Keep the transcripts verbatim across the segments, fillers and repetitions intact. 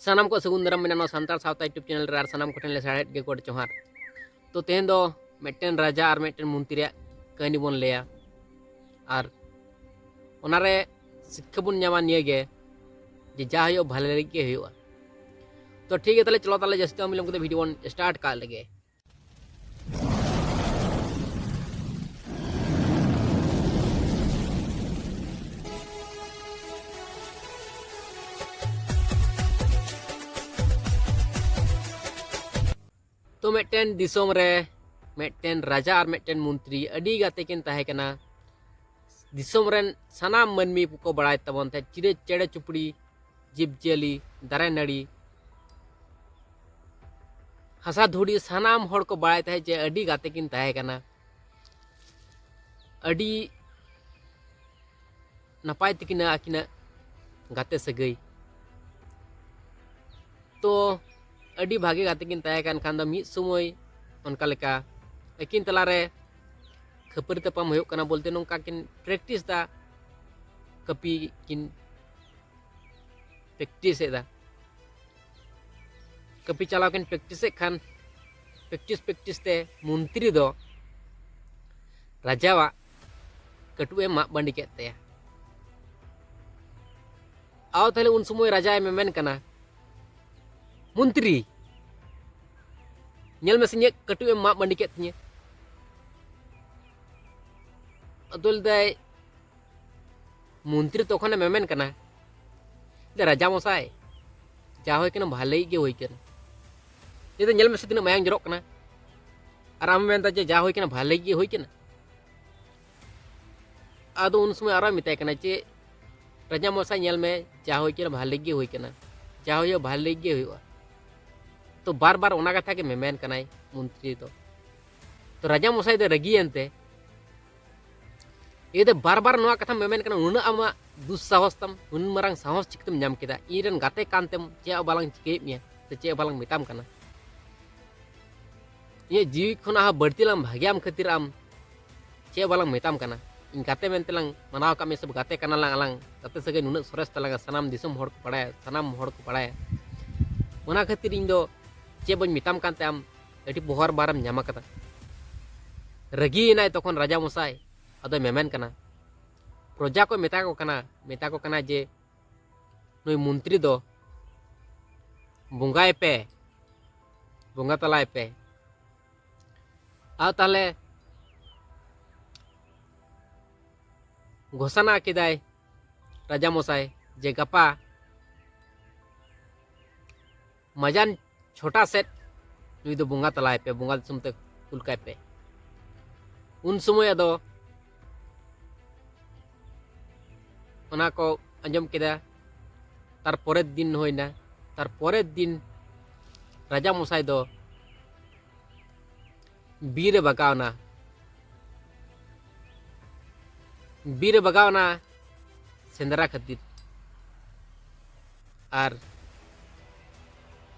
ᱥᱟᱱᱟᱢ ᱠᱚ ᱥᱟᱹᱜᱩᱱ ᱫᱟᱨᱟᱢ ᱢᱮᱱᱟᱜᱼᱟ ᱱᱚᱣᱟ ᱥᱟᱱᱛᱟᱲ ᱥᱟᱶᱛᱟ YouTube ᱪᱮᱱᱮᱞ ᱨᱮ, ᱟᱨ ᱥᱟᱱᱟᱢ ᱠᱚᱴᱷᱮᱱ ᱞᱮ ᱥᱟᱲᱮᱫ ᱜᱮ ᱜᱚᱰ ᱡᱚᱦᱟᱨ᱾ ᱛᱚ ᱛᱮᱦᱮᱧ ᱫᱚ ᱢᱤᱫᱴᱮᱱ ᱨᱟᱡᱟ ᱟᱨ ᱢᱤᱫᱴᱮᱱ ᱢᱚᱱᱛᱨᱤᱭᱟᱜ ᱠᱟᱹᱦᱱᱤ ᱵᱚᱱ ᱞᱟᱹᱭᱟ, ᱟᱨ ᱚᱱᱟᱨᱮ ᱥᱤᱠᱠᱷᱟ ᱵᱚᱱ ᱧᱟᱢᱟ ᱱᱤᱭᱟᱹ ᱜᱮ, ᱡᱮ ᱡᱟ ᱦᱩᱭᱩᱜᱼᱟ ᱵᱷᱟᱞᱮ ᱞᱟᱹᱜᱤᱫ ᱜᱮ ᱦᱩᱭᱩᱜᱼᱟ᱾ ᱛᱚ ᱴᱷᱤᱠ ᱜᱮᱭᱟ, ᱛᱟᱦᱚᱞᱮ ᱪᱚᱞᱚ ᱛᱟᱦᱚᱞᱮ ᱡᱟᱹᱥᱛᱤ ᱵᱟᱝ ᱵᱤᱞᱚᱢ ᱠᱟᱛᱮ ᱵᱷᱤᱰᱤᱭᱳ ᱵᱚᱱ ᱥᱴᱟᱨᱴ ᱠᱟᱜ ᱞᱮᱜᱮ᱾ ᱛᱚ ᱢᱤᱫᱴᱮᱱ ᱫᱤᱥᱚᱢ ᱨᱮ ᱢᱤᱫᱴᱮᱱ ᱨᱟᱡᱟ ᱟᱨ ᱢᱤᱫᱴᱮᱱ ᱢᱚᱱᱛᱨᱤ ᱟᱹᱰᱤ ᱜᱟᱛᱮ ᱠᱤᱱ ᱛᱟᱦᱮᱸ ᱠᱟᱱᱟ᱾ ᱫᱤᱥᱚᱢ ᱨᱮᱱ ᱥᱟᱱᱟᱢ ᱢᱟᱹᱱᱢᱤ ᱠᱚᱠᱚ ᱵᱟᱲᱟᱭ ᱛᱟᱵᱚᱱ ᱛᱟᱦᱮᱸᱫ, ᱪᱤᱨᱟᱹ ᱪᱮᱬᱮ ᱪᱩᱯᱲᱤ, ᱡᱤᱵᱽ ᱡᱤᱭᱟᱹᱞᱤ, ᱫᱟᱨᱮ ᱱᱟᱹᱲᱤ, ᱦᱟᱥᱟ ᱫᱷᱩᱲᱤ, ᱥᱟᱱᱟᱢ ᱦᱚᱲ ᱠᱚ ᱵᱟᱲᱟᱭ ᱛᱟᱦᱮᱸᱫ ᱡᱮ ᱟᱹᱰᱤ ᱜᱟᱛᱮ ᱠᱤᱱ ᱛᱟᱦᱮᱸ ᱠᱟᱱᱟ᱾ ᱟᱹᱰᱤ ᱱᱟᱯᱟᱭ ᱛᱟᱹᱠᱤᱱᱟ ᱟᱹᱠᱤᱱᱟᱜ ᱜᱟᱛᱮ ᱥᱟᱹᱜᱟᱹᱭ᱾ ᱛᱚ ᱟᱹᱰᱤ ᱵᱷᱟᱜᱮ ᱜᱟᱛᱮ ᱠᱤᱱ ᱛᱟᱦᱮᱸ ᱠᱟᱱ ᱠᱷᱟᱱ ᱫᱚ ᱢᱤᱫ ᱥᱚᱢᱚᱭ ᱚᱱᱠᱟ ᱞᱮᱠᱟ ᱟᱹᱠᱤᱱ ᱛᱟᱞᱟᱨᱮ ᱠᱷᱟᱹᱯᱟᱹᱨᱤ ᱛᱟᱯᱟᱢ ᱦᱩᱭᱩᱜ ᱠᱟᱱᱟ, ᱵᱚᱞᱛᱮ ᱱᱚᱝᱠᱟ ᱠᱤᱱ ᱯᱨᱮᱠᱴᱤᱥ ᱫᱟ, ᱠᱟᱹᱯᱤ ᱠᱤᱱ ᱯᱨᱮᱠᱴᱤᱥ ᱮᱫᱟ᱾ ᱠᱟᱹᱯᱤ ᱪᱟᱞᱟᱣ ᱠᱤᱱ ᱯᱨᱮᱠᱴᱤᱥ ᱮᱫ ᱠᱷᱟᱱ ᱯᱨᱮᱠᱴᱤᱥ ᱯᱨᱮᱠᱴᱤᱥ ᱛᱮ ᱢᱚᱱᱛᱨᱤ ᱫᱚ ᱨᱟᱡᱟᱣᱟᱜ ᱠᱟᱹᱴᱩᱵ ᱮ ᱢᱟᱜ ᱵᱟᱺᱰᱤ ᱠᱮᱫ ᱛᱟᱭᱟ᱾ ᱟᱣ ᱛᱟᱦᱞᱮ ᱩᱱ ᱥᱚᱢᱚᱭ ᱨᱟᱡᱟᱭ ᱢᱮᱢᱮᱱ ᱠᱟᱱᱟ, "ᱢᱚᱱᱛᱨᱤ, ᱧᱮᱞ ᱢᱮᱥᱮ, ᱤᱧᱟᱹᱜ ᱠᱟᱹᱴᱩᱵ ᱮᱢ ᱢᱟᱜ ᱵᱟᱺᱰᱤ ᱠᱮᱫ ᱛᱤᱧᱟᱹ᱾" ᱟᱫᱚ ᱞᱟᱹᱭᱫᱟᱭ, ᱢᱚᱱᱛᱨᱤ ᱛᱚᱠᱷᱚᱱᱮ ᱢᱮᱢᱮᱱ ᱠᱟᱱᱟ, "ᱞᱟᱹᱭᱫᱟᱭ, ᱨᱟᱡᱟ ᱢᱚᱥᱟᱭ, ᱡᱟ ᱦᱩᱭ ᱠᱟᱱᱟ ᱵᱷᱟᱞᱮ ᱜᱮ ᱦᱩᱭ ᱠᱟᱱᱟ᱾ ᱞᱟᱹᱭᱫᱟᱭ, ᱧᱮᱞ ᱢᱮᱥᱮ ᱛᱤᱱᱟᱹᱜ ᱢᱟᱭᱟᱝ ᱡᱚᱨᱚᱜ ᱠᱟᱱᱟ, ᱟᱨ ᱟᱢᱮᱢ ᱢᱮᱱᱫᱟ ᱡᱮ ᱡᱟ ᱦᱩᱭ ᱠᱟᱱᱟ ᱵᱷᱟᱞᱮ ᱜᱮ ᱦᱩᱭ ᱠᱟᱱᱟ?" ᱟᱫᱚ ᱩᱱ ᱥᱚᱢᱚᱭ ᱟᱨᱚᱭ ᱢᱮᱛᱟᱭ ᱠᱟᱱᱟ ᱡᱮ, "ᱨᱟᱡᱟ ᱢᱚᱥᱟᱭ, ᱧᱮᱞ ᱢᱮ, ᱡᱟ ᱦᱩᱭ ᱠᱟᱱᱟ ᱵᱷᱟᱞᱮ ᱜᱮ ᱦᱩᱭ ᱠᱟᱱᱟ, ᱡᱟ ᱦᱩᱭᱩᱜᱼᱟ ᱵᱷᱟᱞᱮ ᱜᱮ ᱦᱩᱭᱩᱜᱼᱟ᱾" ᱛᱚ ᱵᱟᱨ ᱵᱟᱨ ᱚᱱᱟ ᱠᱟᱛᱷᱟ ᱜᱮ ᱢᱮᱢᱮᱱ ᱠᱟᱱᱟᱭ ᱢᱚᱱᱛᱨᱤ ᱫᱚ᱾ ᱛᱚ ᱨᱟᱡᱟ ᱢᱚᱥᱟᱭ ᱫᱚ ᱨᱟᱹᱜᱤᱭᱮᱱ ᱛᱮ, ᱮ ᱫᱚ ᱵᱟᱨ ᱵᱟᱨ ᱱᱚᱣᱟ ᱠᱟᱛᱷᱟᱢ ᱢᱮᱢᱮᱱ ᱠᱟᱱᱟ, ᱱᱩᱱᱟᱹᱜ ᱟᱢᱟᱜ ᱫᱩᱥᱥᱟᱦᱚᱥ ᱛᱟᱢ, ᱱᱩᱱ ᱢᱟᱨᱟᱝ ᱥᱟᱦᱚᱥ ᱪᱤᱠᱟᱹᱛᱮᱢ ᱧᱟᱢ ᱠᱮᱫᱟ? ᱤᱧ ᱨᱮᱱ ᱜᱟᱛᱮ ᱠᱟᱱ ᱛᱮᱢ ᱪᱮᱫ ᱦᱚᱸ ᱵᱟᱞᱟᱝ ᱪᱤᱠᱟᱹᱭᱮᱫ ᱢᱮᱭᱟ ᱥᱮ ᱪᱮᱫ ᱦᱚᱸ ᱵᱟᱞᱟᱝ ᱢᱮᱛᱟᱢ ᱠᱟᱱᱟ? ᱤᱧᱟᱹᱜ ᱡᱤᱣᱤ ᱠᱷᱚᱱᱟᱜ ᱦᱚᱸ ᱵᱟᱹᱲᱛᱤ ᱞᱟᱝ ᱵᱷᱟᱜᱮᱭᱟᱢ ᱠᱷᱟᱹᱛᱤᱨ ᱟᱢ ᱪᱮᱫ ᱦᱚᱸ ᱵᱟᱞᱟᱝ ᱢᱮᱛᱟᱢ ᱠᱟᱱᱟ᱾ ᱤᱧ ᱜᱟᱛᱮ ᱢᱮᱱᱛᱮ ᱞᱟᱝ ᱢᱟᱱᱟᱣ ᱟᱠᱟᱫ ᱢᱮᱭᱟ, ᱥᱮ ᱜᱟᱛᱮ ᱠᱟᱱᱟ ᱞᱟᱝ ᱟᱞᱟᱝ, ᱜᱟᱛᱮ ᱥᱟᱹᱜᱟᱹᱭ ᱱᱩᱱᱟᱹᱜ ᱥᱚᱨᱮᱥ ᱛᱟᱞᱟᱝᱟ, ᱥᱟᱱᱟᱢ ᱫᱤᱥᱚᱢ ᱦᱚᱲ ᱠᱚ ᱵᱟᱲᱟᱭᱟ, ᱥᱟᱱᱟᱢ ᱦᱚᱲ ᱠᱚ ᱵᱟᱲᱟᱭᱟ᱾ ᱚᱱᱟ ᱠᱷᱟᱹᱛᱤᱨ ᱤᱧ ᱫᱚ ᱪᱮᱫ ᱵᱟᱹᱧ ᱢᱮᱛᱟᱢ ᱠᱟᱱ ᱛᱮ ᱟᱢ ᱟᱹᱰᱤ ᱵᱚᱦᱚᱨ ᱵᱟᱨᱮᱢ ᱧᱟᱢ ᱟᱠᱟᱫᱟ᱾ ᱨᱟᱹᱜᱤᱭᱮᱱᱟᱭ ᱛᱚᱠᱷᱚᱱ ᱨᱟᱡᱟ ᱢᱚᱥᱟᱭ, ᱟᱫᱚᱭ ᱢᱮᱢᱮᱱ ᱠᱟᱱᱟ, ᱯᱨᱚᱡᱟ ᱠᱚ ᱢᱮᱛᱟ ᱠᱚ ᱠᱟᱱᱟ, ᱢᱮᱛᱟ ᱠᱚ ᱠᱟᱱᱟ ᱡᱮ ᱱᱩᱭ ᱢᱚᱱᱛᱨᱤ ᱫᱚ ᱵᱚᱸᱜᱟᱭ ᱯᱮ, ᱵᱚᱸᱜᱟ ᱛᱟᱞᱟᱭ ᱯᱮ᱾ ᱟᱨ ᱛᱟᱦᱞᱮ ᱜᱷᱳᱥᱟᱱᱟ ᱠᱮᱫᱟᱭ ᱨᱟᱡᱟ ᱢᱚᱥᱟᱭ ᱡᱮ ᱜᱟᱯᱟ ᱢᱟᱡᱟᱱ ᱪᱷᱚᱴᱟ ᱥᱮᱫ ᱱᱩᱭ ᱫᱚ ᱵᱚᱸᱜᱟ ᱛᱟᱞᱟᱭ ᱯᱮ, ᱵᱚᱸᱜᱟ ᱫᱤᱥᱚᱢ ᱛᱮ ᱠᱩᱞ ᱠᱟᱭ ᱯᱮ᱾ ᱩᱱ ᱥᱚᱢᱚᱭ ᱟᱫᱚ ᱚᱱᱟ ᱠᱚ ᱟᱸᱡᱚᱢ ᱠᱮᱫᱟ᱾ ᱛᱟᱨ ᱯᱚᱨᱮᱨ ᱫᱤᱱ ᱦᱩᱭᱱᱟ᱾ ᱛᱟᱨ ᱯᱚᱨᱮᱨ ᱫᱤᱱ ᱨᱟᱡᱟ ᱢᱚᱥᱟᱭ ᱫᱚ ᱵᱤᱨ ᱮ ᱵᱟᱜᱟᱣᱱᱟ᱾ ᱵᱤᱨ ᱮ ᱵᱟᱜᱟᱣᱱᱟ ᱥᱮᱸᱫᱽᱨᱟ ᱠᱷᱟᱹᱛᱤᱨ᱾ ᱟᱨ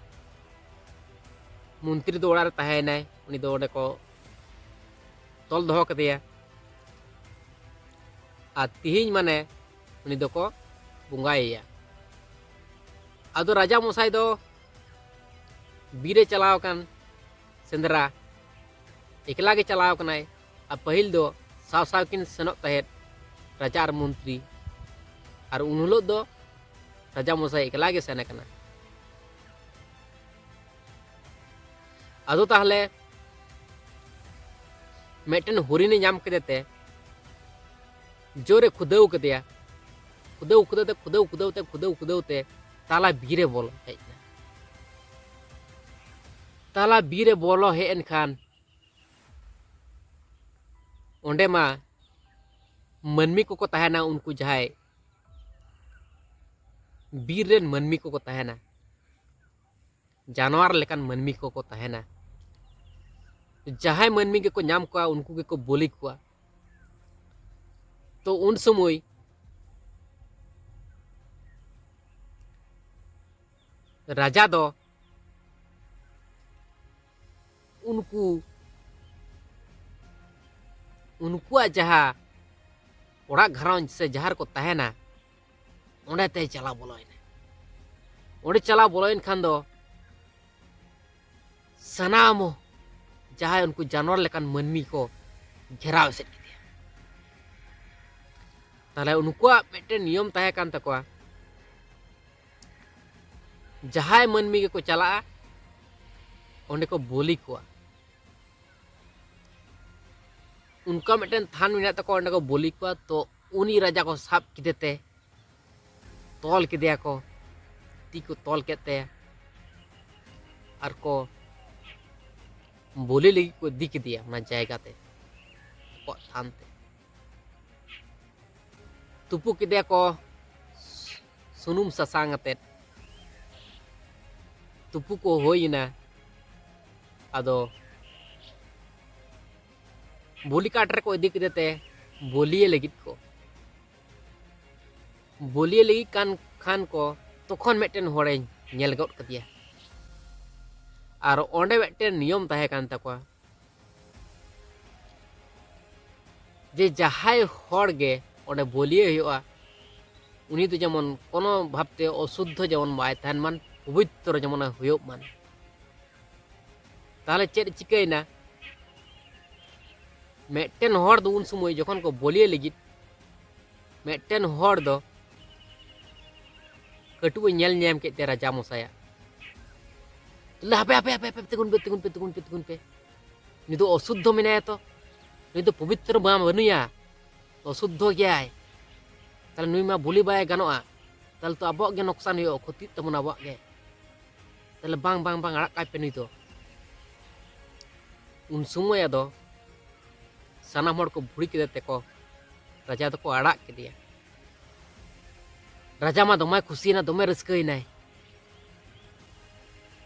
ᱢᱚᱱᱛᱨᱤ ᱫᱚ ᱚᱲᱟᱜ ᱨᱮ ᱛᱟᱦᱮᱸᱭᱮᱱᱟᱭ, ᱩᱱᱤ ᱫᱚ ᱚᱸᱰᱮ ᱠᱚ ᱛᱚᱞ ᱫᱚᱦᱚ ᱠᱟᱫᱮᱭᱟ᱾ ᱟᱨ ᱛᱤᱦᱤᱧ ᱢᱟᱱᱮ ᱩᱱᱤ ᱫᱚᱠᱚ ᱵᱚᱸᱜᱟᱭᱮᱭᱟ᱾ ᱟᱫᱚ ᱨᱟᱡᱟ ᱢᱚᱥᱟᱭ ᱫᱚ ᱵᱤᱨ ᱮ ᱪᱟᱞᱟᱣ ᱟᱠᱟᱱ ᱥᱮᱸᱫᱽᱨᱟ, ᱮᱠᱞᱟ ᱜᱮ ᱪᱟᱞᱟᱣ ᱟᱠᱟᱱᱟᱭ᱾ ᱟᱨ ᱯᱟᱹᱦᱤᱞ ᱫᱚ ᱥᱟᱶ ᱥᱟᱶ ᱠᱤᱱ ᱥᱮᱱᱚᱜ ᱛᱟᱦᱮᱸᱫ ᱨᱟᱡᱟ ᱟᱨ ᱢᱚᱱᱛᱨᱤ, ᱟᱨ ᱩᱱ ᱦᱤᱞᱳᱜ ᱫᱚ ᱨᱟᱡᱟ ᱢᱚᱥᱟᱭ ᱮᱠᱞᱟ ᱜᱮ ᱥᱮᱱ ᱟᱠᱟᱱᱟ᱾ ᱟᱫᱚ ᱛᱟᱦᱞᱮ ᱢᱤᱫᱴᱮᱱ ᱦᱚᱨᱤᱱᱮ ᱧᱟᱢ ᱠᱮᱫᱮ ᱛᱮ ᱡᱳᱨᱮ ᱠᱷᱩᱫᱟᱹᱣ ᱠᱮᱫᱮᱭᱟ᱾ ᱠᱷᱩᱫᱟᱹᱣ ᱠᱷᱩᱫᱟᱹᱣ ᱛᱮ, ᱠᱷᱩᱫᱟᱹᱣ ᱠᱷᱩᱫᱟᱹᱣ ᱛᱮ, ᱠᱷᱩᱫᱟᱹᱣ ᱠᱷᱩᱫᱟᱹᱣ ᱛᱮ ᱛᱟᱞᱟ ᱵᱤᱨ ᱮ ᱵᱚᱞᱚ ᱦᱮᱡ ᱮᱱᱟ᱾ ᱛᱟᱞᱟ ᱵᱤᱨ ᱮ ᱵᱚᱞᱚ ᱦᱮᱡ ᱮᱱ ᱠᱷᱟᱱ ᱚᱸᱰᱮ ᱢᱟ ᱢᱟᱹᱱᱢᱤ ᱠᱚᱠᱚ ᱛᱟᱦᱮᱱᱟ, ᱩᱱᱠᱩ ᱡᱟᱦᱟᱸᱭ ᱵᱤᱨ ᱨᱮᱱ ᱢᱟᱹᱱᱢᱤ ᱠᱚᱠᱚ ᱛᱟᱦᱮᱱᱟ, ᱡᱟᱱᱣᱟᱨ ᱞᱮᱠᱟᱱ ᱢᱟᱹᱱᱢᱤ ᱠᱚᱠᱚ ᱛᱟᱦᱮᱱᱟ᱾ ᱡᱟᱦᱟᱸᱭ ᱢᱟᱹᱱᱢᱤ ᱜᱮᱠᱚ ᱧᱟᱢ ᱠᱚᱣᱟ, ᱩᱱᱠᱩ ᱜᱮᱠᱚ ᱵᱚᱞᱤ ᱠᱚᱣᱟ᱾ ᱛᱚ ᱩᱱ ᱥᱚᱢᱚᱭ ᱨᱟᱡᱟ ᱫᱚ ᱩᱱᱠᱩ, ᱩᱱᱠᱩᱣᱟᱜ ᱡᱟᱦᱟᱸ ᱚᱲᱟᱜ ᱜᱷᱟᱨᱚᱸᱡᱽ ᱥᱮ ᱡᱟᱦᱟᱸ ᱨᱮᱠᱚ ᱛᱟᱦᱮᱱᱟ, ᱚᱸᱰᱮ ᱛᱮᱭ ᱪᱟᱞᱟᱣ ᱵᱚᱞᱚᱭᱮᱱᱟ᱾ ᱚᱸᱰᱮ ᱪᱟᱞᱟᱣ ᱵᱚᱞᱚᱭᱮᱱ ᱠᱷᱟᱱ ᱫᱚ ᱥᱟᱱᱟᱢ ᱡᱟᱦᱟᱸᱭ ᱩᱱᱠᱩ ᱡᱟᱱᱣᱟᱨ ᱞᱮᱠᱟᱱ ᱢᱟᱹᱱᱢᱤ ᱠᱚ ᱜᱷᱮᱨᱟᱣ ᱮᱥᱮᱫ ᱠᱮᱫᱮᱭᱟ᱾ ᱛᱟᱦᱞᱮ ᱩᱱᱠᱩᱣᱟᱜ ᱢᱤᱫᱴᱮᱱ ᱱᱤᱭᱚᱢ ᱛᱟᱦᱮᱸ ᱠᱟᱱ ᱛᱟᱠᱚᱣᱟ, ᱡᱟᱦᱟᱸᱭ ᱢᱟᱹᱱᱢᱤ ᱜᱮᱠᱚ ᱪᱟᱞᱟᱜᱼᱟ, ᱚᱸᱰᱮ ᱠᱚ ᱵᱚᱞᱤ ᱠᱚᱣᱟ᱾ ᱚᱱᱠᱟ ᱢᱤᱫᱴᱮᱱ ᱛᱷᱟᱱ ᱢᱮᱱᱟᱜ ᱛᱟᱠᱚᱣᱟ, ᱚᱸᱰᱮ ᱠᱚ ᱵᱚᱞᱤ ᱠᱚᱣᱟ᱾ ᱛᱚ ᱩᱱᱤ ᱨᱟᱡᱟ ᱠᱚ ᱥᱟᱵ ᱠᱮᱫᱮ ᱛᱮ, ᱛᱚᱞ ᱠᱮᱫᱮᱭᱟ ᱠᱚ, ᱛᱤ ᱠᱚ ᱛᱚᱞ ᱠᱮᱫ ᱛᱟᱭᱟ, ᱟᱨ ᱠᱚ ᱵᱚᱞᱤ ᱞᱟᱹᱜᱤᱫ ᱠᱚ ᱤᱫᱤ ᱠᱮᱫᱮᱭᱟ ᱚᱱᱟ ᱡᱟᱭᱜᱟ ᱛᱮ, ᱟᱠᱚᱣᱟᱜ ᱛᱷᱟᱱ ᱛᱮ᱾ ᱛᱩᱯᱩ ᱠᱮᱫᱮᱭᱟ ᱠᱚ ᱥᱩᱱᱩᱢ ᱥᱟᱥᱟᱝ ᱟᱛᱮᱫ᱾ ᱛᱩᱯᱩ ᱠᱚ ᱦᱩᱭ ᱮᱱᱟ᱾ ᱟᱫᱚ ᱵᱚᱞᱤ ᱠᱟᱴ ᱨᱮᱠᱚ ᱤᱫᱤ ᱠᱮᱫᱮ ᱛᱮ ᱵᱚᱞᱤᱭᱮ ᱞᱟᱹᱜᱤᱫ ᱠᱚ, ᱵᱚᱞᱤᱭᱮ ᱞᱟᱹᱜᱤᱫ ᱠᱟᱱ ᱠᱷᱟᱱ ᱠᱚ, ᱛᱚᱠᱷᱚᱱ ᱢᱤᱫᱴᱮᱱ ᱦᱚᱲᱮ ᱧᱮᱞ ᱜᱚᱫ ᱠᱮᱫᱮᱭᱟ᱾ ᱟᱨ ᱚᱸᱰᱮ ᱢᱤᱫᱴᱮᱱ ᱱᱤᱭᱚᱢ ᱛᱟᱦᱮᱸ ᱠᱟᱱ ᱛᱟᱠᱚᱣᱟ, ᱡᱮ ᱡᱟᱦᱟᱸᱭ ᱦᱚᱲ ᱜᱮ ᱚᱸᱰᱮ ᱵᱚᱞᱤᱭᱮ ᱦᱩᱭᱩᱜᱼᱟ, ᱩᱱᱤ ᱫᱚ ᱡᱮᱢᱚᱱ ᱠᱳᱱᱳ ᱵᱷᱟᱵᱽᱛᱮ ᱚᱥᱩᱫᱽᱫᱷᱚ ᱡᱮᱢᱚᱱ ᱵᱟᱭ ᱛᱟᱦᱮᱱ ᱢᱟᱱ, ᱯᱚᱵᱤᱛᱨᱚ ᱡᱮᱢᱚᱱᱮ ᱦᱩᱭᱩᱜ ᱢᱟᱱ᱾ ᱛᱟᱦᱞᱮ ᱪᱮᱫ ᱪᱤᱠᱟᱹᱭᱮᱱᱟ? ᱢᱤᱫᱴᱮᱱ ᱦᱚᱲ ᱫᱚ ᱩᱱ ᱥᱚᱢᱚᱭ ᱡᱚᱠᱷᱚᱱ ᱠᱚ ᱵᱚᱞᱤᱭᱮ ᱞᱟᱹᱜᱤᱫ, ᱢᱤᱫᱴᱮᱱ ᱦᱚᱲ ᱫᱚ ᱠᱟᱹᱴᱩᱵ ᱮ ᱧᱮᱞ ᱧᱟᱢ ᱠᱮᱫ ᱛᱮ ᱨᱟᱡᱟ ᱢᱚᱥᱟᱭᱟᱜ, ᱞᱟᱹᱭ, "ᱦᱟᱯᱮ, ᱦᱟᱯᱮ, ᱦᱟᱯᱮ, ᱦᱟᱯᱮ, ᱛᱤᱸᱜᱩᱱ ᱯᱮ, ᱛᱤᱸᱜᱩᱱ ᱯᱮ, ᱛᱤᱸᱜᱩᱱ ᱯᱮ, ᱛᱤᱸᱜᱩᱱ ᱯᱮ᱾ ᱱᱩᱭ ᱫᱚ ᱚᱥᱩᱫᱽᱫᱷᱚ ᱢᱮᱱᱟᱭᱟ ᱛᱚ, ᱱᱩᱭ ᱫᱚ ᱯᱚᱵᱤᱛᱨᱚ ᱢᱟ ᱵᱟᱹᱱᱩᱭᱟ, ᱚᱥᱩᱫᱽᱫᱷᱚ ᱜᱮᱭᱟᱭ᱾ ᱛᱟᱦᱞᱮ ᱱᱩᱭ ᱢᱟ ᱵᱚᱞᱤ ᱵᱟᱭ ᱜᱟᱱᱚᱜᱼᱟ, ᱛᱟᱦᱞᱮ ᱛᱚ ᱟᱵᱚᱣᱟᱜ ᱜᱮ ᱱᱚᱠᱥᱟᱱ ᱦᱩᱭᱩᱜᱼᱟ, ᱠᱷᱚᱛᱤᱜ ᱛᱟᱵᱚᱱᱟ ᱟᱵᱚᱣᱟᱜ ᱜᱮ᱾ ᱛᱟᱦᱞᱮ ᱵᱟᱝ, ᱵᱟᱝ, ᱵᱟᱝ, ᱟᱲᱟᱜ ᱠᱟᱭ ᱯᱮ ᱱᱩᱭ ᱫᱚ᱾" ᱩᱱ ᱥᱚᱢᱚᱭ ᱟᱫᱚ ᱥᱟᱱᱟᱢ ᱦᱚᱲ ᱠᱚ ᱵᱷᱩᱲᱤ ᱠᱮᱫᱮ ᱛᱮᱠᱚ ᱨᱟᱡᱟ ᱫᱚᱠᱚ ᱟᱲᱟᱜ ᱠᱮᱫᱮᱭᱟ᱾ ᱨᱟᱡᱟ ᱢᱟ ᱫᱚᱢᱮ ᱠᱷᱩᱥᱤᱭᱮᱱᱟ, ᱫᱚᱢᱮ ᱨᱟᱹᱥᱠᱟᱹᱭᱮᱱᱟᱭ᱾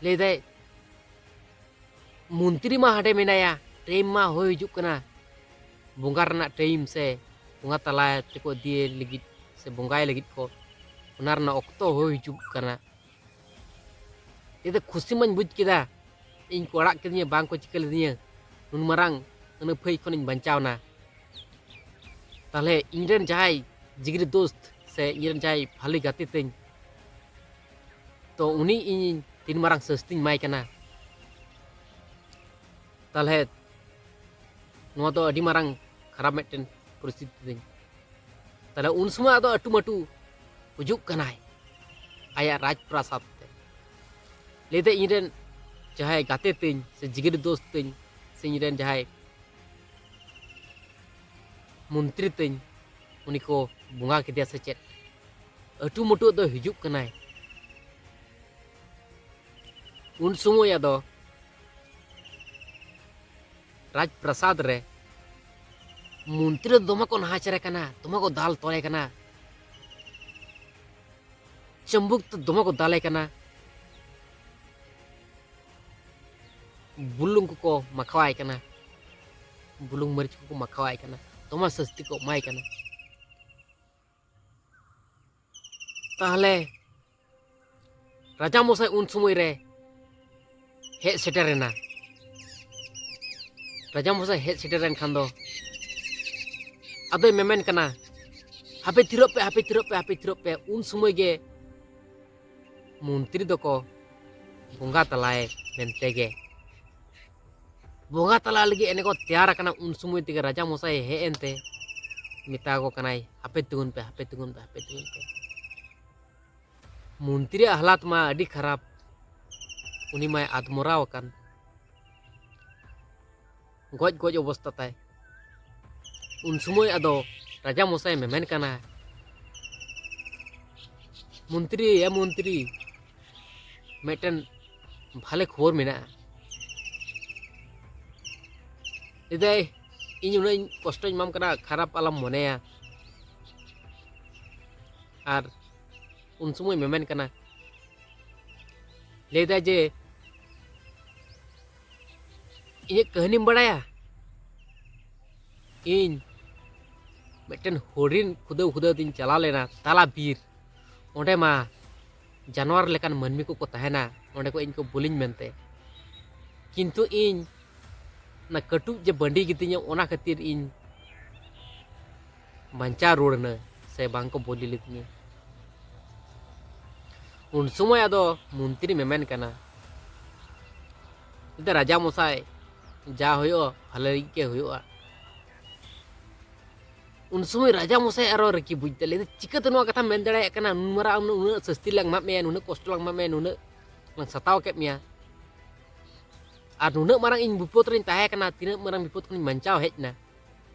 ᱞᱟᱹᱭᱫᱟᱭ, "ᱢᱚᱱᱛᱨᱤ ᱢᱟ ᱦᱟᱸᱰᱮ ᱢᱮᱱᱟᱭᱟ, ᱴᱟᱭᱤᱢ ᱢᱟ ᱦᱩᱭ ᱦᱤᱡᱩᱜ ᱠᱟᱱᱟ, ᱵᱚᱸᱜᱟ ᱨᱮᱱᱟᱜ ᱴᱟᱭᱤᱢ ᱥᱮ ᱵᱚᱸᱜᱟ ᱛᱟᱞᱟ ᱛᱮᱠᱚ ᱤᱫᱤᱭᱮ ᱞᱟᱹᱜᱤᱫ ᱥᱮ ᱵᱚᱸᱜᱟᱭ ᱞᱟᱹᱜᱤᱫ ᱠᱚ, ᱚᱱᱟ ᱨᱮᱱᱟᱜ ᱚᱠᱛᱚ ᱦᱩᱭ ᱦᱤᱡᱩᱜ ᱠᱟᱱᱟ᱾" ᱮᱫᱮ ᱠᱷᱩᱥᱤ ᱢᱟᱧ ᱵᱩᱡᱽ ᱠᱮᱫᱟ, ᱤᱧ ᱠᱚ ᱟᱲᱟᱜ ᱠᱤᱫᱤᱧᱟ, ᱵᱟᱝ ᱠᱚ ᱪᱤᱠᱟᱹ ᱞᱤᱫᱤᱧᱟ, ᱱᱩᱱ ᱢᱟᱨᱟᱝ ᱟᱹᱱᱟᱹᱯᱷᱟᱹᱭ ᱠᱷᱚᱱᱤᱧ ᱵᱟᱧᱪᱟᱣᱱᱟ᱾ ᱛᱟᱦᱞᱮ ᱤᱧᱨᱮᱱ ᱡᱟᱦᱟᱸᱭ ᱡᱤᱜᱽᱨᱤ ᱫᱳᱥᱛ ᱥᱮ ᱤᱧᱨᱮᱱ ᱡᱟᱦᱟᱸᱭ ᱵᱷᱟᱞᱮ ᱜᱟᱛᱮ ᱛᱤᱧ, ᱛᱚ ᱩᱱᱤ ᱤᱧ ᱛᱤᱱ ᱢᱟᱨᱟᱝ ᱥᱟᱹᱥᱛᱤᱧ ᱮᱢᱟᱭ ᱠᱟᱱᱟ᱾ ᱛᱟᱦᱚᱞᱮ ᱱᱚᱣᱟ ᱫᱚ ᱟᱹᱰᱤ ᱢᱟᱨᱟᱝ ᱠᱷᱟᱨᱟᱯ ᱢᱤᱫᱴᱮᱱ ᱯᱚᱨᱤᱥᱛᱷᱤᱛᱤ ᱛᱤᱧ᱾ ᱛᱟᱦᱚᱞᱮ ᱩᱱ ᱥᱚᱢᱚᱭ ᱟᱫᱚ ᱟᱹᱴᱩ ᱢᱟᱹᱴᱩ ᱦᱤᱡᱩᱜ ᱠᱟᱱᱟᱭ ᱟᱭᱟᱜ ᱨᱟᱡᱽ ᱯᱨᱟᱥᱟᱫ ᱛᱮ᱾ ᱞᱟᱹᱭᱫᱟ, "ᱤᱧᱨᱮᱱ ᱡᱟᱦᱟᱸᱭ ᱜᱟᱛᱮ ᱛᱤᱧ ᱥᱮ ᱡᱤᱜᱤᱨ ᱫᱳᱥᱛ ᱛᱤᱧ ᱥᱮ ᱤᱧᱨᱮᱱ ᱡᱟᱦᱟᱸᱭ ᱢᱚᱱᱛᱨᱤ ᱛᱤᱧ, ᱩᱱᱤ ᱠᱚ ᱵᱚᱸᱜᱟ ᱠᱮᱫᱮᱭᱟ ᱥᱮ ᱪᱮᱫ?" ᱟᱹᱴᱩ ᱢᱟᱹᱴᱩ ᱫᱚ ᱦᱤᱡᱩᱜ ᱠᱟᱱᱟᱭ᱾ ᱩᱱ ᱥᱚᱢᱚᱭ ᱟᱫᱚ ᱨᱟᱡᱽ ᱯᱨᱟᱥᱟᱫ ᱨᱮ ᱢᱚᱱᱛᱨᱤ ᱫᱚ ᱫᱚᱢᱮ ᱠᱚ ᱱᱟᱦᱟᱪᱟᱨᱮ ᱠᱟᱱᱟ, ᱫᱚᱢᱮ ᱠᱚ ᱫᱟᱞ ᱛᱚᱞᱮ ᱠᱟᱱᱟ, ᱪᱟᱢᱵᱩᱠ ᱛᱮ ᱫᱚᱢᱮ ᱠᱚ ᱫᱟᱞᱮ ᱠᱟᱱᱟ, ᱵᱩᱞᱩᱝ ᱠᱚᱠᱚ ᱢᱟᱠᱷᱟᱣᱟᱭ ᱠᱟᱱᱟ, ᱵᱩᱞᱩᱝ ᱢᱟᱹᱨᱤᱪ ᱠᱚᱠᱚ ᱢᱟᱠᱷᱟᱣᱟᱭ ᱠᱟᱱᱟ, ᱫᱚᱢᱮ ᱥᱟᱹᱥᱛᱤ ᱠᱚ ᱮᱢᱟᱭ ᱠᱟᱱᱟ᱾ ᱛᱟᱦᱚᱞᱮ ᱨᱟᱡᱟ ᱢᱚᱥᱟᱭ ᱩᱱ ᱥᱚᱢᱚᱭ ᱨᱮ ᱦᱮᱡ ᱥᱮᱴᱮᱨᱮᱱᱟ᱾ ᱨᱟᱡᱟ ᱢᱚᱥᱟᱭ ᱦᱮᱡ ᱥᱮᱴᱮᱨᱮᱱ ᱠᱷᱟᱱ ᱫᱚ ᱟᱫᱚᱭ ᱢᱮᱢᱮᱱ ᱠᱟᱱᱟ, "ᱦᱟᱯᱮ ᱛᱷᱤᱨᱚᱜ ᱯᱮ, ᱦᱟᱯᱮ ᱛᱷᱤᱨᱚᱜ ᱯᱮ, ᱦᱟᱯᱮ ᱛᱷᱤᱨᱚᱜ ᱯᱮ᱾" ᱩᱱ ᱥᱚᱢᱚᱭ ᱜᱮ ᱢᱚᱱᱛᱨᱤ ᱫᱚᱠᱚ ᱵᱚᱸᱜᱟ ᱛᱟᱞᱟᱭ ᱢᱮᱱᱛᱮ ᱜᱮ, ᱵᱚᱸᱜᱟ ᱛᱟᱞᱟ ᱞᱟᱹᱜᱤᱫ ᱮᱱᱮ ᱠᱚ ᱛᱮᱭᱟᱨ ᱟᱠᱟᱱᱟ᱾ ᱩᱱ ᱥᱚᱢᱚᱭ ᱛᱮᱜᱮ ᱨᱟᱡᱟ ᱢᱚᱥᱟᱭ ᱦᱮᱡ ᱮᱱᱛᱮ ᱢᱮᱛᱟ ᱠᱚ ᱠᱟᱱᱟᱭ, "ᱦᱟᱯᱮ ᱛᱤᱸᱜᱩᱱ ᱯᱮ, ᱦᱟᱯᱮ ᱛᱤᱸᱜᱩᱱ ᱯᱮ, ᱦᱟᱯᱮ ᱛᱤᱸᱜᱩᱱ ᱯᱮ᱾" ᱢᱚᱱᱛᱨᱤᱭᱟᱜ ᱦᱟᱞᱟᱛ ᱢᱟ ᱟᱹᱰᱤ ᱠᱷᱟᱨᱟᱯ, ᱩᱱᱤ ᱢᱟᱭ ᱟᱫᱢᱚᱨᱟᱣ ᱟᱠᱟᱱ᱾ ᱜᱚᱡ ᱜᱚᱡ ᱚᱵᱚᱥᱛᱟ ᱛᱟᱭ᱾ ᱩᱱ ᱥᱚᱢᱚᱭ ᱟᱫᱚ ᱨᱟᱡᱟ ᱢᱚᱥᱟᱭ ᱢᱮᱢᱮᱱ ᱠᱟᱱᱟ, "ᱢᱚᱱᱛᱨᱤ, ᱮ ᱢᱚᱱᱛᱨᱤ, ᱢᱤᱫᱴᱮᱱ ᱵᱷᱟᱞᱮ ᱠᱷᱚᱵᱚᱨ ᱢᱮᱱᱟᱜᱼᱟ᱾" ᱞᱟᱹᱭᱫᱟᱭ, "ᱤᱧ ᱩᱱᱟᱹᱜ ᱤᱧ ᱠᱚᱥᱴᱚᱧ ᱮᱢᱟᱢ ᱠᱟᱱᱟ, ᱠᱷᱟᱨᱟᱯ ᱟᱞᱚᱢ ᱢᱚᱱᱮᱭᱟ᱾" ᱟᱨ ᱩᱱ ᱥᱚᱢᱚᱭ ᱢᱮᱢᱮᱱ ᱠᱟᱱᱟ, ᱞᱟᱹᱭᱫᱟᱭ ᱡᱮ, "ᱤᱧᱟᱹᱜ ᱠᱟᱹᱦᱱᱤᱢ ᱵᱟᱲᱟᱭᱟ? ᱤᱧ ᱢᱤᱫᱴᱮᱱ ᱦᱚᱨᱤᱱ ᱠᱷᱩᱫᱟᱹᱣ ᱠᱷᱩᱫᱟᱹᱣ ᱛᱤᱧ ᱪᱟᱞᱟᱣ ᱞᱮᱱᱟ ᱛᱟᱞᱟ ᱵᱤᱨ᱾ ᱚᱸᱰᱮ ᱢᱟ ᱡᱟᱱᱣᱟᱨ ᱞᱮᱠᱟᱱ ᱢᱟᱹᱱᱢᱤ ᱠᱚᱠᱚ ᱛᱟᱦᱮᱱᱟ, ᱚᱸᱰᱮ ᱠᱚ ᱤᱧ ᱠᱚ ᱵᱚᱞᱤᱧ ᱢᱮᱱᱛᱮ᱾ ᱠᱤᱱᱛᱩ ᱤᱧ ᱚᱱᱟ ᱠᱟᱹᱴᱩᱵ ᱡᱮ ᱵᱟᱺᱰᱤ ᱜᱮᱛᱤᱧᱟ, ᱚᱱᱟ ᱠᱷᱟᱹᱛᱤᱨ ᱤᱧ ᱵᱟᱧᱪᱟᱣ ᱨᱩᱣᱟᱹᱲ ᱮᱱᱟ, ᱥᱮ ᱵᱟᱝ ᱠᱚ ᱵᱚᱞᱤ ᱞᱤᱫᱤᱧᱟ᱾" ᱩᱱ ᱥᱚᱢᱚᱭ ᱟᱫᱚ ᱢᱚᱱᱛᱨᱤ ᱢᱮᱢᱮᱱ ᱠᱟᱱᱟ, ᱞᱟᱹᱭᱫᱟ, "ᱨᱟᱡᱟ ᱢᱚᱥᱟᱭ, ᱡᱟ ᱦᱩᱭᱩᱜᱼᱟ ᱵᱷᱟᱞᱮ ᱞᱟᱹᱜᱤᱫ ᱜᱮ ᱦᱩᱭᱩᱜᱼᱟ᱾ ᱩᱱ ᱥᱚᱢᱚᱭ ᱨᱟᱡᱟ ᱢᱚᱥᱟᱭ ᱟᱨᱚ ᱨᱟᱹᱜᱤ ᱵᱩᱡᱽ ᱮᱫᱟ, ᱞᱟᱹᱭ ᱮᱫᱟ, "ᱪᱤᱠᱟᱹᱛᱮ ᱱᱚᱣᱟ ᱠᱟᱛᱷᱟᱢ ᱢᱮᱱ ᱫᱟᱲᱮᱭᱟᱜ ᱠᱟᱱᱟ? ᱱᱩᱱ ᱢᱟᱨᱟᱝ ᱟᱢ ᱩᱱᱟᱹᱜ ᱥᱟᱹᱥᱛᱤ ᱞᱟᱝ ᱮᱢᱟᱫ ᱢᱮᱭᱟ, ᱱᱩᱱᱟᱹᱜ ᱠᱚᱥᱴᱚ ᱞᱟᱝ ᱮᱢᱟᱫ ᱢᱮᱭᱟ, ᱱᱩᱱᱟᱹᱜ ᱞᱟᱝ ᱥᱟᱛᱟᱣ ᱠᱮᱫ ᱢᱮᱭᱟ, ᱟᱨ ᱱᱩᱱᱟᱹᱜ ᱢᱟᱨᱟᱝ ᱤᱧ ᱵᱤᱯᱚᱫ ᱨᱮᱧ ᱛᱟᱦᱮᱸ ᱠᱟᱱᱟ, ᱛᱤᱱᱟᱹᱜ ᱢᱟᱨᱟᱝ ᱵᱤᱯᱚᱫ ᱠᱷᱚᱱᱤᱧ ᱵᱟᱧᱪᱟᱣ ᱦᱮᱡ ᱮᱱᱟ,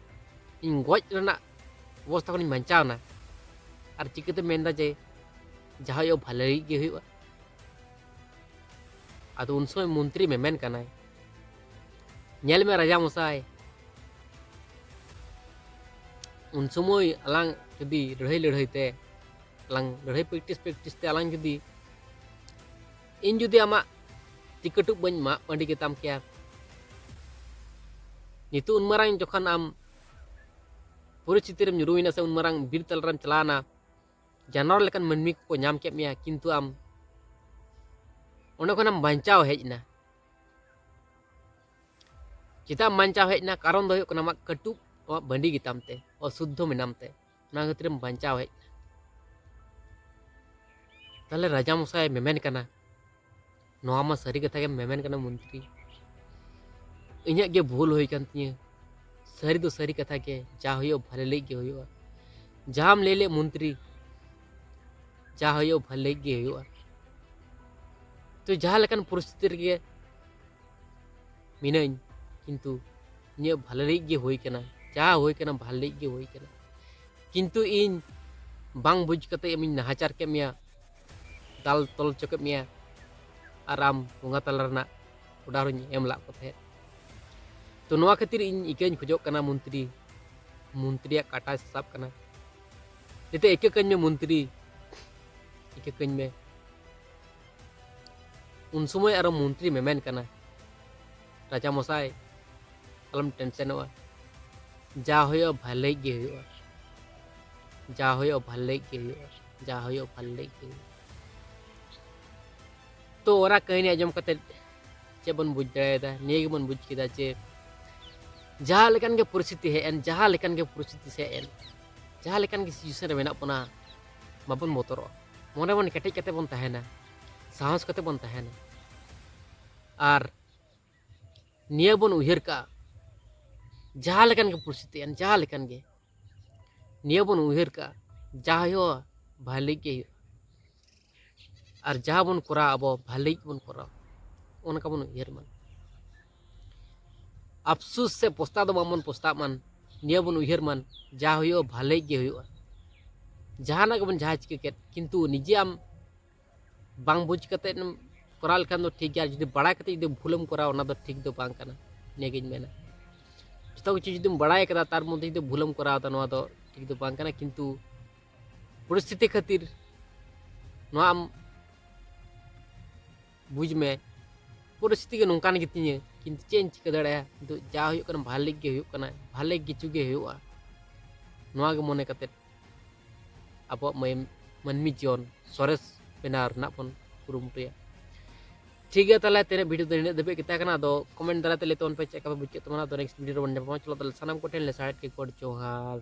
ᱤᱧ ᱜᱚᱡ ᱨᱮᱱᱟᱜ ᱚᱵᱚᱥᱛᱷᱟ ᱠᱷᱚᱱᱤᱧ ᱵᱟᱧᱪᱟᱣ ᱮᱱᱟ, ᱟᱨ ᱪᱤᱠᱟᱹᱛᱮᱢ ᱢᱮᱱᱫᱟ ᱡᱮ ᱡᱟᱦᱟᱸ ᱦᱩᱭᱩᱜᱼᱟ ᱵᱷᱟᱞᱮ ᱞᱟᱹᱜᱤᱫ ᱜᱮ ᱦᱩᱭᱩᱜᱼᱟ?" ᱟᱫᱚ ᱩᱱ ᱥᱚᱢᱚᱭ ᱢᱚᱱᱛᱨᱤ ᱢᱮᱢᱮᱱ ᱠᱟᱱᱟᱭ, "ᱧᱮᱞ ᱢᱮ ᱨᱟᱡᱟ ᱢᱚᱥᱟᱭ, ᱩᱱ ᱥᱚᱢᱚᱭ ᱟᱞᱟᱝ ᱡᱩᱫᱤ ᱞᱟᱹᱲᱦᱟᱹᱭ ᱞᱟᱹᱲᱦᱟᱹᱭ ᱛᱮ, ᱟᱞᱟᱝ ᱞᱟᱹᱲᱦᱟᱹᱭ practice practice ᱛᱮ ᱟᱞᱟᱝ ᱡᱩᱫᱤ, ᱤᱧ ᱡᱩᱫᱤ ᱟᱢᱟᱜ ᱛᱤ ᱠᱟᱹᱴᱩᱵ ᱵᱟᱹᱧ ᱢᱟᱜ ᱯᱟᱹᱰᱤ ᱜᱮᱛᱟᱢ ᱠᱮᱭᱟ, ᱱᱤᱛᱚᱜ ᱩᱱ ᱢᱟᱨᱟᱝ ᱡᱚᱠᱷᱚᱱ ᱟᱢ ᱯᱚᱨᱤᱥᱛᱷᱤᱛᱤ ᱨᱮᱢ ᱧᱩᱨᱩᱭᱮᱱᱟ ᱥᱮ ᱩᱱ ᱢᱟᱨᱟᱝ ᱵᱤᱨ ᱛᱟᱞᱟᱨᱮᱢ ᱪᱟᱞᱟᱣᱮᱱᱟ, ᱡᱟᱱᱣᱟᱨ ᱞᱮᱠᱟᱱ ᱢᱟᱹᱱᱢᱤ ᱠᱚᱠᱚ ᱧᱟᱢ ᱠᱮᱫ ᱢᱮᱭᱟ, ᱠᱤᱱᱛᱩ ᱟᱢ ᱚᱸᱰᱮ ᱠᱷᱚᱱᱮᱢ ᱵᱟᱧᱪᱟᱣ ᱦᱮᱡ ᱮᱱᱟ᱾ ᱪᱮᱫᱟᱜ ᱮᱢ ᱵᱟᱧᱪᱟᱣ ᱦᱮᱡ ᱮᱱᱟ? ᱠᱟᱨᱚᱱ ᱫᱚ ᱦᱩᱭᱩᱜ ᱠᱟᱱᱟ ᱟᱢᱟᱜ ᱠᱟᱹᱴᱩᱵ, ᱟᱢᱟᱜ ᱵᱟᱹᱰᱤ ᱜᱮᱛᱟᱢ ᱛᱮ, ᱚᱥᱩᱫᱽᱫᱷᱚ ᱢᱮᱱᱟᱢ ᱛᱮ, ᱚᱱᱟ ᱠᱷᱟᱹᱛᱤᱨ ᱮᱢ ᱵᱟᱧᱪᱟᱣ ᱦᱮᱡ ᱮᱱᱟ᱾ ᱛᱟᱦᱞᱮ ᱨᱟᱡᱟ ᱢᱚᱥᱟᱭ ᱢᱮᱢᱮᱱ ᱠᱟᱱᱟ, "ᱱᱚᱣᱟ ᱢᱟ ᱥᱟᱹᱨᱤ ᱠᱟᱛᱷᱟ ᱜᱮᱢ ᱢᱮᱢᱮᱱ ᱠᱟᱱᱟ ᱢᱚᱱᱛᱨᱤ, ᱤᱧᱟᱹᱜ ᱜᱮ ᱵᱷᱩᱞ ᱦᱩᱭ ᱠᱟᱱ ᱛᱤᱧᱟᱹ, ᱥᱟᱹᱨᱤ ᱫᱚ ᱥᱟᱹᱨᱤ ᱠᱟᱛᱷᱟ ᱜᱮ, ᱡᱟ ᱦᱩᱭᱩᱜ ᱵᱷᱟᱞᱮ ᱞᱟᱹᱜᱤᱫ ᱜᱮ ᱦᱩᱭᱩᱜᱼᱟ, ᱡᱟᱦᱟᱸᱢ ᱞᱟᱹᱭ ᱞᱮᱫ ᱢᱚᱱᱛᱨᱤ, ᱡᱟ ᱦᱩᱭᱩᱜ ᱵᱷᱟᱞᱮ ᱞᱟᱹᱜᱤᱫ ᱜᱮ ᱦᱩᱭᱩᱜᱼᱟ᱾ ᱛᱚ ᱡᱟᱦᱟᱸ ᱞᱮᱠᱟᱱ ᱯᱚᱨᱤᱥᱛᱷᱤᱛᱤ ᱨᱮᱜᱮ ᱢᱤᱱᱟᱹᱧ, ᱠᱤᱱᱛᱩ ᱤᱧᱟᱹᱜ ᱵᱷᱟᱞᱮ ᱞᱟᱹᱜᱤᱫ ᱜᱮ ᱦᱩᱭ ᱠᱟᱱᱟ, ᱡᱟ ᱦᱩᱭ ᱠᱟᱱᱟ ᱵᱷᱟᱞᱮ ᱞᱟᱹᱜᱤᱫ ᱜᱮ ᱦᱩᱭ ᱠᱟᱱᱟ, ᱠᱤᱱᱛᱩ ᱤᱧ ᱵᱟᱝ ᱵᱩᱡᱽ ᱠᱟᱛᱮ ᱟᱢᱤᱧ ᱱᱟᱦᱟᱪᱟᱨ ᱠᱮᱫ ᱢᱮᱭᱟ, ᱫᱟᱞ ᱛᱚᱞ ᱦᱚᱪᱚ ᱠᱮᱫ ᱢᱮᱭᱟ, ᱟᱨ ᱟᱢ ᱵᱚᱸᱜᱟ ᱛᱟᱞᱟ ᱨᱮᱱᱟᱜ order ᱦᱚᱧ ᱮᱢ ᱞᱟᱜ ᱠᱚ ᱛᱟᱦᱮᱸᱫ᱾ ᱛᱚ ᱱᱚᱣᱟ ᱠᱷᱟᱹᱛᱤᱨ ᱤᱧ ᱤᱠᱟᱹᱧ ᱠᱷᱚᱡᱚᱜ ᱠᱟᱱᱟ ᱢᱚᱱᱛᱨᱤ, ᱢᱚᱱᱛᱨᱤᱭᱟᱜ ᱠᱟᱴᱟᱭ ᱥᱟᱥᱟᱵ ᱠᱟᱱᱟ, ᱡᱟᱛᱮ ᱤᱠᱟᱹ ᱠᱟᱹᱧ ᱢᱮ ᱢᱚᱱᱛᱨᱤ, ᱤᱠᱟᱹ ᱠᱟᱹᱧ ᱢᱮ᱾" ᱩᱱ ᱥᱚᱢᱚᱭ ᱟᱨᱚ ᱢᱚᱱᱛᱨᱤ ᱢᱮᱢᱮᱱ ᱠᱟᱱᱟ, "ᱨᱟᱡᱟ ᱢᱚᱥᱟᱭ, ᱟᱞᱚᱢ ᱴᱮᱱᱥᱮᱱᱚᱜᱼᱟ, ᱡᱟ ᱦᱩᱭᱩᱜᱼᱟ ᱵᱷᱟᱞᱮ ᱞᱟᱹᱜᱤᱫ ᱜᱮ ᱦᱩᱭᱩᱜᱼᱟ, ᱡᱟ ᱦᱩᱭᱩᱜᱼᱟ ᱵᱷᱟᱞᱮ ᱞᱟᱹᱜᱤᱫ ᱜᱮ ᱦᱩᱭᱩᱜᱼᱟ, ᱡᱟ ᱦᱩᱭᱩᱜᱼᱟ ᱵᱷᱟᱞᱮ ᱞᱟᱹᱜᱤᱫ ᱜᱮ ᱦᱩᱭᱩᱜᱼᱟ᱾" ᱛᱚ ᱚᱱᱟ ᱠᱟᱹᱦᱱᱤ ᱟᱸᱡᱚᱢ ᱠᱟᱛᱮ ᱪᱮᱫ ᱵᱚᱱ ᱵᱩᱡᱽ ᱫᱟᱲᱮᱭᱟᱫᱟ? ᱱᱤᱭᱟᱹ ᱜᱮᱵᱚᱱ ᱵᱩᱡᱽ ᱠᱮᱫᱟ ᱡᱮ ᱡᱟᱦᱟᱸ ᱞᱮᱠᱟᱱ ᱜᱮ ᱯᱚᱨᱤᱥᱛᱷᱤᱛᱤ ᱦᱮᱡ ᱮᱱ, ᱡᱟᱦᱟᱸ ᱞᱮᱠᱟᱱ ᱜᱮ ᱯᱚᱨᱤᱥᱛᱷᱤᱛᱤ ᱦᱮᱡ ᱮᱱ, ᱡᱟᱦᱟᱸ ᱞᱮᱠᱟᱱ ᱜᱮ situation ᱨᱮ ᱢᱮᱱᱟᱜ ᱵᱚᱱᱟ, ᱵᱟᱵᱚᱱ ᱵᱚᱛᱚᱨᱚᱜᱼᱟ᱾ ᱢᱚᱱᱮ ᱵᱚᱱ ᱠᱮᱴᱮᱡ ᱠᱟᱛᱮ ᱵᱚᱱ ᱛᱟᱦᱮᱱᱟ, ᱥᱟᱦᱚᱥ ᱠᱟᱛᱮ ᱵᱚᱱ ᱛᱟᱦᱮᱱᱟ᱾ ᱟᱨ ᱱᱤᱭᱟᱹ ᱵᱚᱱ ᱩᱭᱦᱟᱹᱨ ᱠᱟᱜᱼᱟ, ᱡᱟᱦᱟᱸ ᱞᱮᱠᱟᱱ ᱜᱮ ᱯᱚᱨᱤᱥᱛᱷᱤᱛᱤ ᱟᱱ, ᱡᱟᱦᱟᱸ ᱞᱮᱠᱟᱱ ᱜᱮ, ᱱᱤᱭᱟᱹ ᱵᱚᱱ ᱩᱭᱦᱟᱹᱨ ᱠᱟᱜᱼᱟ, ᱡᱟ ᱦᱩᱭᱩᱜᱼᱟ ᱵᱷᱟᱹᱞᱤ ᱜᱮ ᱦᱩᱭᱩᱜᱼᱟ᱾ ᱟᱨ ᱡᱟᱦᱟᱸ ᱵᱚᱱ ᱠᱚᱨᱟᱣ, ᱟᱵᱚ ᱵᱷᱟᱹᱞᱤ ᱜᱮᱵᱚᱱ ᱠᱚᱨᱟᱣ, ᱚᱱᱠᱟ ᱵᱚᱱ ᱩᱭᱦᱟᱹᱨ ᱢᱟ᱾ ᱟᱯᱥᱩᱥ ᱥᱮ ᱯᱚᱥᱛᱟᱣ ᱫᱚ ᱵᱟᱝᱵᱚᱱ ᱯᱚᱥᱛᱟᱜ ᱢᱟ᱾ ᱱᱤᱭᱟᱹ ᱵᱚᱱ ᱩᱭᱦᱟᱹᱨ ᱢᱟ, ᱡᱟ ᱦᱩᱭᱩᱜᱼᱟ ᱵᱷᱟᱹᱞᱤ ᱜᱮ ᱦᱩᱭᱩᱜᱼᱟ᱾ ᱡᱟᱦᱟᱱᱟᱜ ᱜᱮᱵᱚᱱ ᱡᱟᱦᱟᱸ ᱪᱤᱠᱟᱹ ᱠᱮᱫ, ᱠᱤᱱᱛᱩ ᱱᱤᱡᱮ ᱟᱢ ᱵᱟᱝ ᱵᱩᱡᱽ ᱠᱟᱛᱮᱫ ᱮᱢ ᱠᱚᱨᱟᱣ ᱞᱮᱠᱷᱟᱱ ᱫᱚ ᱴᱷᱤᱠ ᱜᱮᱭᱟ, ᱟᱨ ᱡᱩᱫᱤ ᱵᱟᱲᱟᱭ ᱠᱟᱛᱮᱫ ᱡᱩᱫᱤ ᱵᱷᱩᱞᱮᱢ ᱠᱚᱨᱟᱣᱟ, ᱚᱱᱟ ᱫᱚ ᱴᱷᱤᱠ ᱫᱚ ᱵᱟᱝ ᱠᱟᱱᱟ᱾ ᱱᱤᱭᱟᱹᱜᱤᱧ ᱢᱮᱱᱟ, ᱡᱚᱛᱚ ᱠᱤᱪᱷᱩ ᱡᱩᱫᱤᱢ ᱵᱟᱲᱟᱭ ᱠᱟᱫᱟ, ᱛᱟᱨ ᱢᱚᱫᱽᱫᱷᱮ ᱡᱩᱫᱤ ᱵᱷᱩᱞᱮᱢ ᱠᱚᱨᱟᱣ ᱮᱫᱟ, ᱱᱚᱣᱟ ᱫᱚ ᱴᱷᱤᱠ ᱫᱚ ᱵᱟᱝ ᱠᱟᱱᱟ᱾ ᱠᱤᱱᱛᱩ ᱯᱚᱨᱤᱥᱛᱷᱤᱛᱤ ᱠᱷᱟᱹᱛᱤᱨ ᱱᱚᱣᱟ ᱟᱢ ᱵᱩᱡᱽ ᱢᱮ, ᱯᱚᱨᱤᱥᱛᱷᱤᱛᱤ ᱜᱮ ᱱᱚᱝᱠᱟᱱ ᱜᱮᱛᱤᱧᱟ, ᱠᱤᱱᱛᱩ ᱪᱮᱫ ᱤᱧ ᱪᱤᱠᱟᱹ ᱫᱟᱲᱮᱭᱟᱜᱼᱟ? ᱠᱤᱱᱛᱩ ᱡᱟ ᱦᱩᱭᱩᱜ ᱠᱟᱱᱟ, ᱵᱷᱟᱞᱮ ᱜᱮ ᱦᱩᱭᱩᱜ ᱠᱟᱱᱟ, ᱵᱷᱟᱞᱮ ᱠᱤᱪᱷᱩ ᱜᱮ ᱦᱩᱭᱩᱜᱼᱟ, ᱱᱚᱣᱟ ᱜᱮ ᱢᱚᱱᱮ ᱠᱟᱛᱮᱫ ᱟᱵᱚᱣᱟᱜ ᱢᱟᱹᱭ-, ᱢᱟᱹᱱᱢᱤ ᱡᱤᱭᱚᱱ ᱥᱚᱨᱮᱥ ᱵᱮᱱᱟᱣ ᱨᱮᱱᱟᱜ ᱵᱚᱱ ᱠᱩᱨᱩᱢᱩᱴᱩᱭᱟ᱾ ᱴᱷᱤᱠ ᱜᱮᱭᱟ, ᱛᱟᱦᱚᱞᱮ ᱛᱮᱦᱮᱧᱟᱜ ᱵᱷᱤᱰᱤᱭᱳ ᱫᱚ ᱱᱤᱱᱟᱹᱜ ᱫᱷᱟᱹᱵᱤᱡ ᱜᱮ ᱛᱟᱦᱮᱸ ᱠᱟᱱᱟ᱾ ᱟᱫᱚ ᱠᱚᱢᱮᱱᱴ ᱫᱟᱨᱟᱭ ᱛᱮ ᱞᱟᱹᱭ ᱛᱟᱵᱚᱱ ᱯᱮ, ᱪᱮᱫ ᱞᱮᱠᱟ ᱯᱮ ᱵᱩᱡᱽ ᱠᱮᱫ ᱛᱟᱵᱚᱱᱟ᱾ ᱟᱫᱚ ᱱᱮᱠᱥᱴ ᱵᱷᱤᱰᱤᱭᱳ ᱨᱮᱵᱚᱱ ᱧᱟᱯᱟᱢᱟ᱾ ᱪᱚᱞᱚ ᱛᱟᱦᱚᱞᱮ ᱥᱟᱱᱟᱢ ᱠᱚᱴᱷᱮᱱ ᱞᱮ ᱥᱟᱦᱮᱫ ᱠᱮᱠᱚᱣᱟ, ᱡᱚᱦᱟᱨ᱾